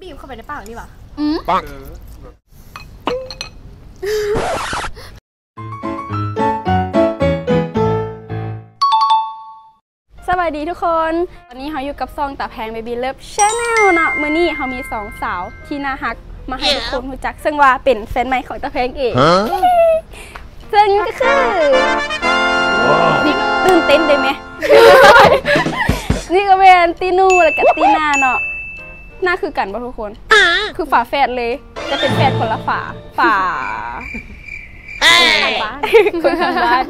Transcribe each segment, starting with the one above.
บีบเข้าไปในปากนี่หว่า อืม เออ สวัสดีทุกคน ตอนนี้เฮาอยู่กับช่องตาแพง Baby Love Channel เนาะ มื้อนี้เฮามีสองสาวที่น่าฮักมาให้ทุกคนรู้จัก ซึ่งว่าเป็นแฟนใหม่ของตาแพงเอง ซึ่งก็คือ ตื่นเต้นได้ไหม นี่ก็เป็นตีนูแล้วก็ตีนาเนาะ หน้าคือกันบ่ทุกคน คือฝาแฝดเลย แต่เป็นแฝดคนละฝา ฝา คนข้างบ้าน คนข้างบ้าน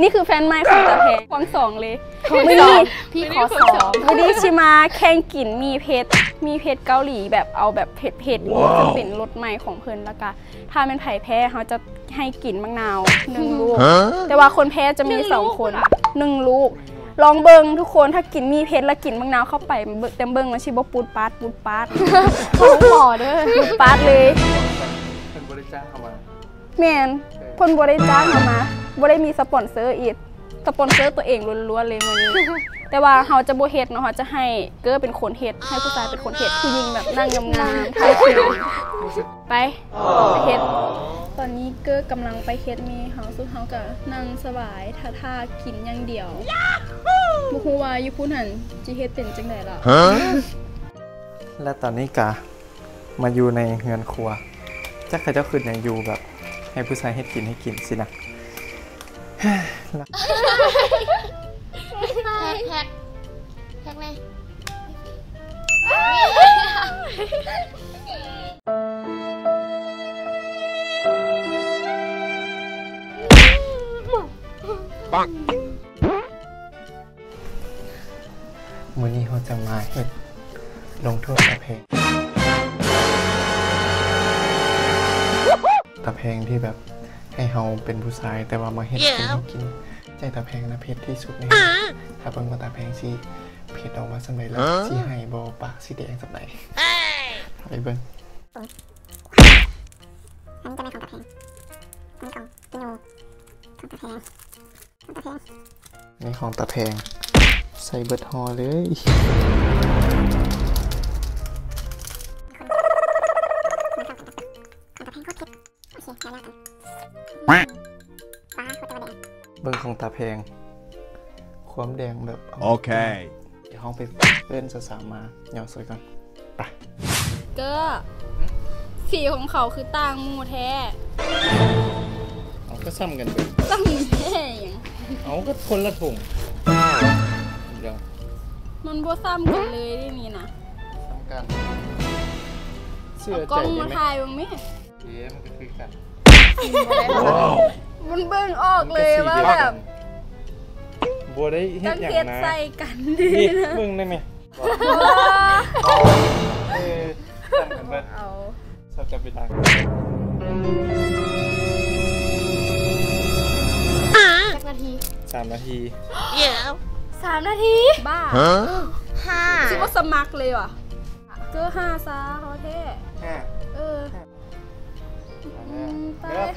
นี่คือแฟนใหม่ของตาแพง ควงสองเลย มื้อนี้ พี่ขอสอง มื้อนี้สิมาแข่งกินหมี่เผ็ด หมี่เผ็ดเกาหลี แบบเอาแบบเผ็ดๆ ซึ่งเป็นรสใหม่ของเพิ่น แล้วก็ถ้าแม่นไผแพ้ เฮาจะให้กินมะนาวหนึ่งลูก ฮะ แต่ว่าคนแพ้จะมีสองคน หนึ่งลูก ลองเบิ่งทุกคน ถ้ากินหมี่เผ็ดแล้วกินมะนาวเข้าไป เบิ่ง แต่เบิ่งมันสิบ่ปูดปาด ปูดปาด ขอหมอเด้อ ปูดปาดเลย เพิ่นบ่ได้จ้างเฮามา แม่น เพิ่นบ่ได้จ้างเฮามา บ่ได้มีสปอนเซอร์อีก สปอนเซอร์ตัวเองล้วนๆ เลยมื้อนี้ แต่ว่าเฮาจะบ่เฮ็ดเนาะ เฮาจะให้เกอร์เป็นคนเฮ็ด ให้ผู้ชายเป็นคนเฮ็ด ผู้หญิงแบบนั่งงามๆ ถ่ายคลิป ไป ไปเฮ็ด ตอนนี้เกอร์กำลังไปเฮ็ดหมี่ เฮา ซุมเฮาก็นั่งสบาย ท่าๆ กินอย่างเดียว บ่ฮู้ว่าอยู่พุ้นหั่นสิเฮ็ดเป็นจั่งใดล่ะ ฮะ และตอนนี้กะมาอยู่ในเฮือนครัว จักเขาเจ้าคิดหยังอยู่แบบให้ผู้ชายเฮ็ดกินให้กินสินะ แพ็ค แพ็ค แพ็คเลย ปัง มื้อนี้เฮาจะมาเฮ็ดลงโทษตาแพง ตาแพงที่แบบให้เฮาเป็นผู้ชาย แต่ว่ามาเฮ็ดกินให้กิน ใจตาแพงนะเผ็ดที่สุดใน ถ้าเบิ่งว่าตาแพงสิเผ็ดออกมาส่ำใด แล้วสิไห้บ่ ปากสิแดงส่ำใด ไปเบิ่ง อันนี้จะเป็นของตาแพง อันนี้ของพี่โน ของตาแพง ของตาแพง นี่ของตาแพง ใส่เบิดห่อเลย เบิ่งของตาแพง ความแดงแบบ โอเค เดี๋ยวเฮาไปเอิ้นสาวๆ มาเหยาะซอยก่อน ไป เกอร์ สีของเขาคือต่างหมู่แท้ เอาก็ซ้ำกันเบิด ซ้ำแท้หยัง เอาก็คนละถุง เดี๋ยว มันบ่ซ้ำกันเลยนี่นะ ซ้ำกัน เชื่อใจได้ไหม เอากล้องมาถ่ายเบิ่งแม่ เอ๊ะ มันก็คือกัน มันเบิ่งออกเลยว่าแบบ บ่ได้เฮ็ดหยังนะ ตั้งเฮ็ดใส่กัน นี่ เบิ่งได้ไหม เออ ตั้งกันเบิด เอา สับจับไปตาง จักนาที สามนาที สามนาที บ้า ฮะ ห้า สิบ่สมัครเลยว่ะ เกอร์ ห้าซะ เฮาแท้ ห้า เออ อืม ตาย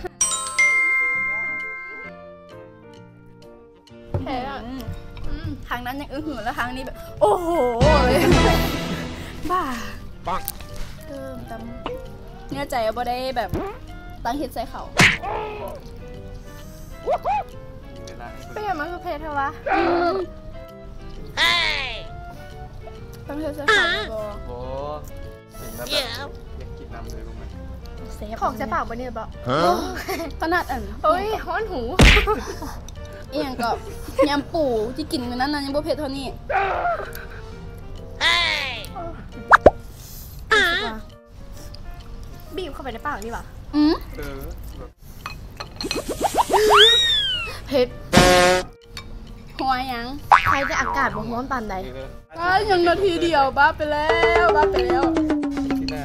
แพ้อะ อืม ทางนั้นยังอึ้งอยู่ แล้วทางนี้แบบ โอ้โห เลย บ้า ปัง เออ ตำ เนื้อใจบ่ได้แบบ ตั้งเฮ็ดใส่เขา เปลี่ยนมาคือเพชรเถอะวะ ตั้งเฮ็ดใส่เขาบ่ โอ้ เป็นแบบอยากกินน้ำเลยรู้ไหม แซ่บ ของใส่ปากบ่เนี่ยบ่ ฮะ ขนาดอัน โอ้ย ฮ้อนหู อีหยังก็ ยำปูที่กินมื้อนั้นน่ะ ยังบ่เผ็ดเท่านี้ บีบเข้าไปในปากนี่หว่า อืม เออ เผ็ด หัวหยัง ใครจะอากาศบ่ฮ้อนปานใด เออ อ้าย ยังนาทีเดียว บ้าไปแล้ว บ้าไปแล้ว ที่หน้า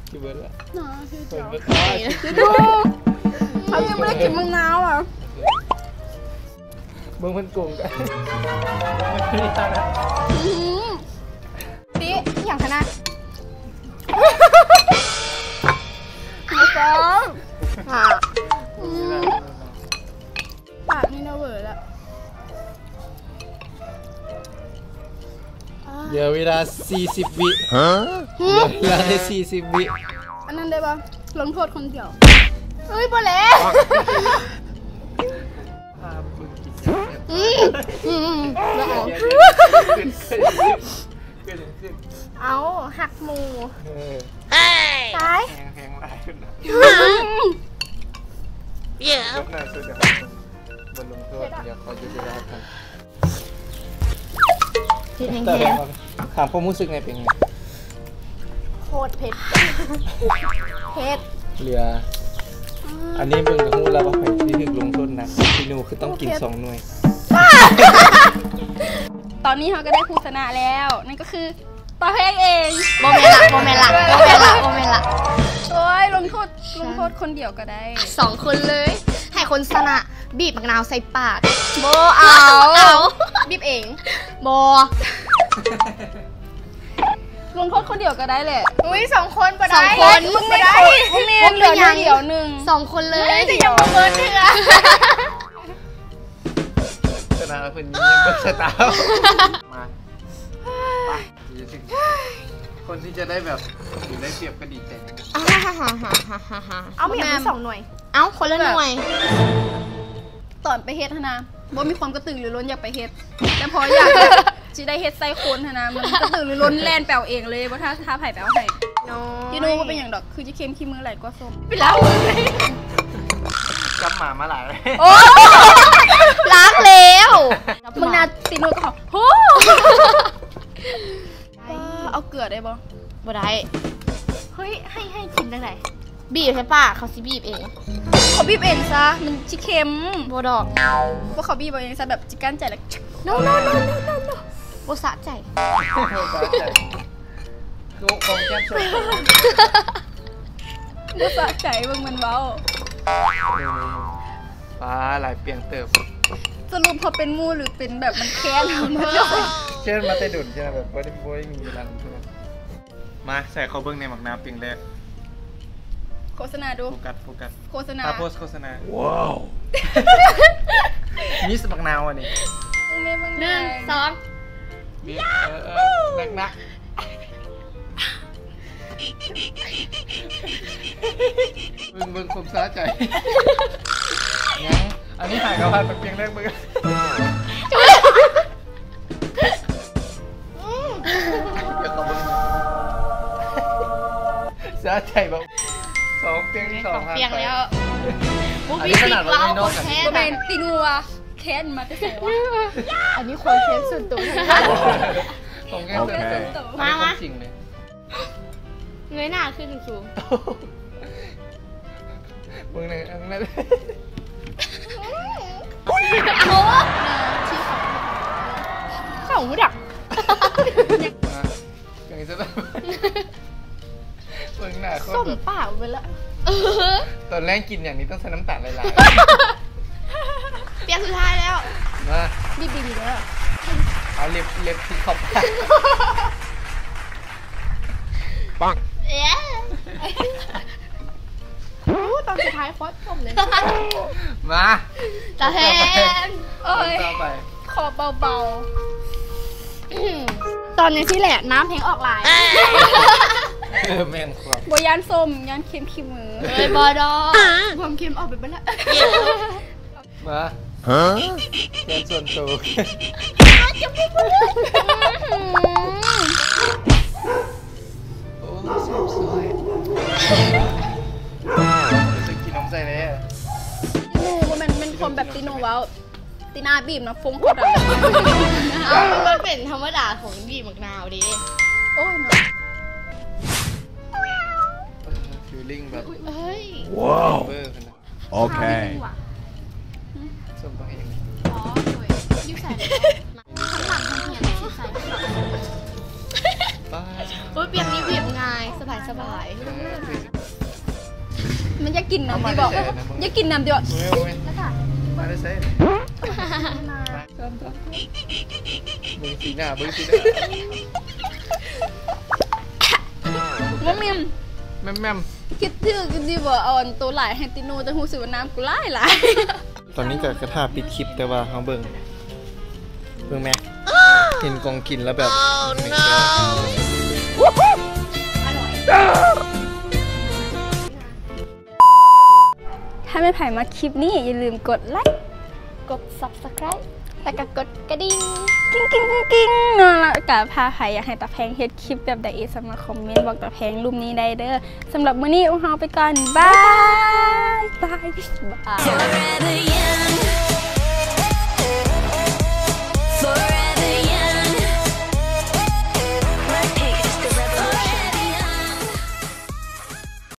ที่เบิร์ดละ นาทีเดียว เบิร์ดละ คิดดู เขายังไม่ได้กินมะนาวอ่ะ เบิ่งเพิ่นโกงกัน อื้อหือ ติ อีหยังคะนะ มาซ้อม อ่ะ อืม ปากนี่นะเวอร์ละ เหลือเวลา ສີ່ສິບວິ. ຮະ? ເຫຼືອໄດ້ສີ່ສິບວິ. ອັນນັ້ນໄດ້ບໍ່? ລົງໂທດຄົນດຽວ. ເອີຍ ບໍ່ແລ້ວ. ອືມ ອືມ ບໍ່ເອົາ. ເອົາ ຮັກໝູ່. ເອີ ຕາຍ ແຮງ ແຮງຫຼາຍຂຶ້ນນະ. ອືມ ເອີ ລົງໂທດ ດຽວຂໍຢຸດເວລາກ່ອນ. ເຜັດແຮງໆ. ຖາມຄວາມຮູ້ສຶກແດ່ ເປັນໄງ? ໂຄດເຜັດ ເຜັດເຫຼືອ. ອືມ ອັນນີ້ເບິ່ງກໍຮູ້ແລ້ວວ່າໃຜທີ່ຖືກລົງໂທດໜັກ. ພີ່ໜູຄືຕ້ອງກິນສອງໜ່ວຍ. ຕອນນີ້ເຮົາກໍໄດ້ຜູ້ຊະນະແລ້ວ ນັ້ນກໍຄື ຕາແພງເອງ. ບໍ່ແມ່ນລະ ບໍ່ແມ່ນລະ ບໍ່ແມ່ນລະ ບໍ່ແມ່ນລະ. ໂອ້ຍ ລົງໂທດ ລົງໂທດຄົນດຽວກໍໄດ້ ສອງຄົນເລີຍ. ໃຫ້ຄົນຊະນະບີບໝາກນາວໃສ່ປາກ. ບໍ່ເອົາ ເອົາ ບີບເອງ. ບໍ່ ລົງໂທດຄົນດຽວກໍໄດ້ແຫຼະ. ອຸ້ຍ ສອງຄົນບໍ່ໄດ້ ສອງຄົນບໍ່ໄດ້. ບໍ່ແມ່ນ ເຫຼືອໜຶ່ງ ສອງຄົນເລີຍ. ຈະຍັງບໍ່ເບິດເທື່ອ. ຊະນະແລ້ວເພິ່ນຍິ້ມເບິດສາຍຕາ. ມາ ໄປ ດຽວຈະເຖິງ ຄົນທີ່ຈະໄດ້ແບບ ຫຼືໄດ້ປຽບກໍດີໃຈ. ເອົາ ມີຫຍັງມີສອງໜ່ວຍ. ເອົ້າ ຄົນລະໜ່ວຍ. ຕອນໄປເຮັດຫັ້ນນະ ບໍ່ມີຄວາມກະຕືລືລົ້ນຢາກໄປເຮັດ ແຕ່ພໍຢາກແບບຊິໄດ້ເຮັດໃສ່ຄົນຫັ້ນນະ ມັນກະຕືລືລົ້ນແລ່ນໄປເອົາເອງເລີຍ ບໍ່ຖ້າ ຖ້າໃຜໄປເອົາໃຫ້. ພີ່ໜູບໍ່ເປັນຫຍັງດອກ ຄືຈະເຄັມຂີ້ມືຫຼາຍກວ່າສົ້ມ. ໄປລ້າງມື ຈັບໝາມາຫຼາຍ. ໂອ້ ລ້າງແລ້ວ. ມຶງນະ ຕີໂນກໍ ໂຫ ເອົາເກືອໄດ້ບໍ່? ບໍ່ໄດ້. ເຮີ້ຍ ໃຫ້ ໃຫ້ກິນຈັ່ງໃດ? ບີບໃສ່ປາກ ເຂົາຊິບີບເອງ. ເຂົາບີບເອງຊະ ມັນຊິເຄັມ. ບໍ່ດອກ ພວກເຂົາບີບເອົາເອງຊະ ແບບຈິກັ້ນໃຈແລ້ວ. ໂນ ໂນ ໂນ ໂນ ໂນ ບໍ່ສະໃຈ. ຄືຂອງແຊບສຸດ ບໍ່ສະໃຈ ເບິ່ງມັນເວົ້າ. ປາ ຫຼາຍປ່ຽງເຕີບ. ສະຫຼຸບເຮົາເປັນໝູ່ ຫຼືເປັນແບບມັນແຄ້ນເຮົາມາ? ແຄ້ນມາແຕ່ດົນ ແຄ່ແບບບໍ່ໄດ້ ບໍ່ໄດ້ມີເວລາ. ມາ ໃສ່ເຂົ້າເບິ່ງໃນໝາກນາວເປັນແລກ. ໂຄສະນາດູ ໂຟກັສ ໂຟກັສ ໂຄສະນາ ຕາໂພສໂຄສະນາ. ວ້າວ ມີສະໝາກນາວອັນນີ້. ໜຶ່ງ ສອງ ເອີ ເອີ ໜັກໆ. ເບິ່ງ ເບິ່ງຄວາມສະໃຈ. ຍັງ ອັນນີ້ຫາກະຜ່ານໄປປ່ຽງແລກເບິ່ງ. ອືມ ຢາກເຂົ້າເບິ່ງ ສະໃຈບໍ່? ສອງປ່ຽງ ສອງ ສອງປ່ຽງແລ້ວ. ບໍ່ມີ ອັນນີ້ຂະໜາດວ່າມີນ້ອງກັນ ບໍ່ແມ່ນ ຕີໂນວ່າແຄ້ນມາແຕ່ໃສວະ? ອັນນີ້ຄວາມແຄ້ນສ່ວນຕົວທັງນັ້ນ. ຄວາມແຄ້ນສ່ວນຕົວ. ມາ ມາ ອັນນີ້ຄວາມຈິງເລີຍ. ເງີຍໜ້າຂຶ້ນສູງໆ. ເບິ່ງໃນອັນນັ້ນ. ໂອ້ ເຂົາຮູ້ຈັກ. ມາ ຈັ່ງຊິ ເບິ່ງໜ້າຄົນ ສົມປາກໄປລະ. ຕອນແລງກິນຫຍັງນີ້ຕ້ອງໃສ່ນ້ຳຕານຫຼາຍໆ. ປ່ຽງສຸດທ້າຍແລ້ວ. ມາ ບີບດີໆເດີ. ເອົາເລັບ ເລັບທີ່ເຂົ້າປາກ. ປັງ ເອີ ໂອ້ ຕອນສຸດທ້າຍໂຄດສົມເລີຍ. ມາ ຕາແພງ. ໂອ້ຍ ຕໍ່ໄປ ຂໍເບົາໆ. ຕອນນີ້ຊີ້ແຫຼະ ນ້ຳແຮງອອກຫຼາຍ. ເອີ ແມ່ນຄວາມ ບໍ່ຢ້ານສົ້ມ ຢ້ານເຄັມຂີ້ມື. ເອີຍ ບໍ່ດອກ ຄວາມເຄັມອອກໄປເບິດລະ. ມາ ຮະ ແກນສ່ວນໂຕ. ໂອ້ ແຊບຊອຍ. ໄປຊື້ກິນນົມໃສ່ແດ່. ຕີໂນ ບໍ່ແມ່ນ ແມ່ນຄວາມແບບຕີໂນເວົ້າ ຕີໜ້າບີບນະ ຟົງໂຄດດຳ. ເອົ້າ ມັນເປັນທຳມະດາຂອງບີບໝາກນາວເດ້. ໂອ້ຍເນາະ. ເອີ ຟີລລິ້ງແບບ ເອີຍ ວ້າວ ເບີຂະໜາດ. ໂອເຄ ສົ້ມຕ້ອງເຮັດຈັ່ງໃດ? ອໍ ໂດຍ ຢູ່ໃສ? ຂ້າງຫຼັງໂຮງຮຽນຊິໃສ່. ໂອ້ຍ ປ່ຽງນີ້ບຽບງ່າຍ ສະບາຍໆ. ມັນຢາກກິນນ້ຳຕິບໍ? ຢາກກິນນ້ຳຕິບໍ? ໂອ້ຍ ໂອ້ຍ ມາແຕ່ໃສ? ເບິ່ງສີໜ້າ ເບິ່ງສີໜ້າ. ບໍ່ແມ່ນ ແມ່ມໆ ຄິດຖືກຢູ່ຕິບໍ? ເອົາອັນໂຕຫຼາຍໃຫ້ຕິໂນ ຈັ່ງຮູ້ສຶກວ່ານ້ຳກູຫຼາຍໆ. ຕອນນີ້ກະ ກະຖ້າປິດຄລິບ ແຕ່ວ່າເຮົາເບິ່ງ ເບິ່ງແມ. ເຫັນຂອງກິນແລ້ວແບບ ຖ້າແມ່ນໃຜມັກຄລິບນີ້ ຢ່າລືມກົດໄລ ກົດ Subscribe ແລ້ວກໍກົດກະດິ່ງ ກິ້ງໆໆໆ ເນາະ. ແລ້ວກໍຖ້າໃຜຢາກໃຫ້ຕາແພງເຮັດຄລິບແບບໃດອີກ ສາມາດຄອມເມັນບອກຕາແພງລຸ່ມນີ້ໄດ້ເດີ້. ສຳລັບມື້ນີ້ພວກເຮົາໄປກ່ອນ ບາຍບາຍ ບາຍບາຍ.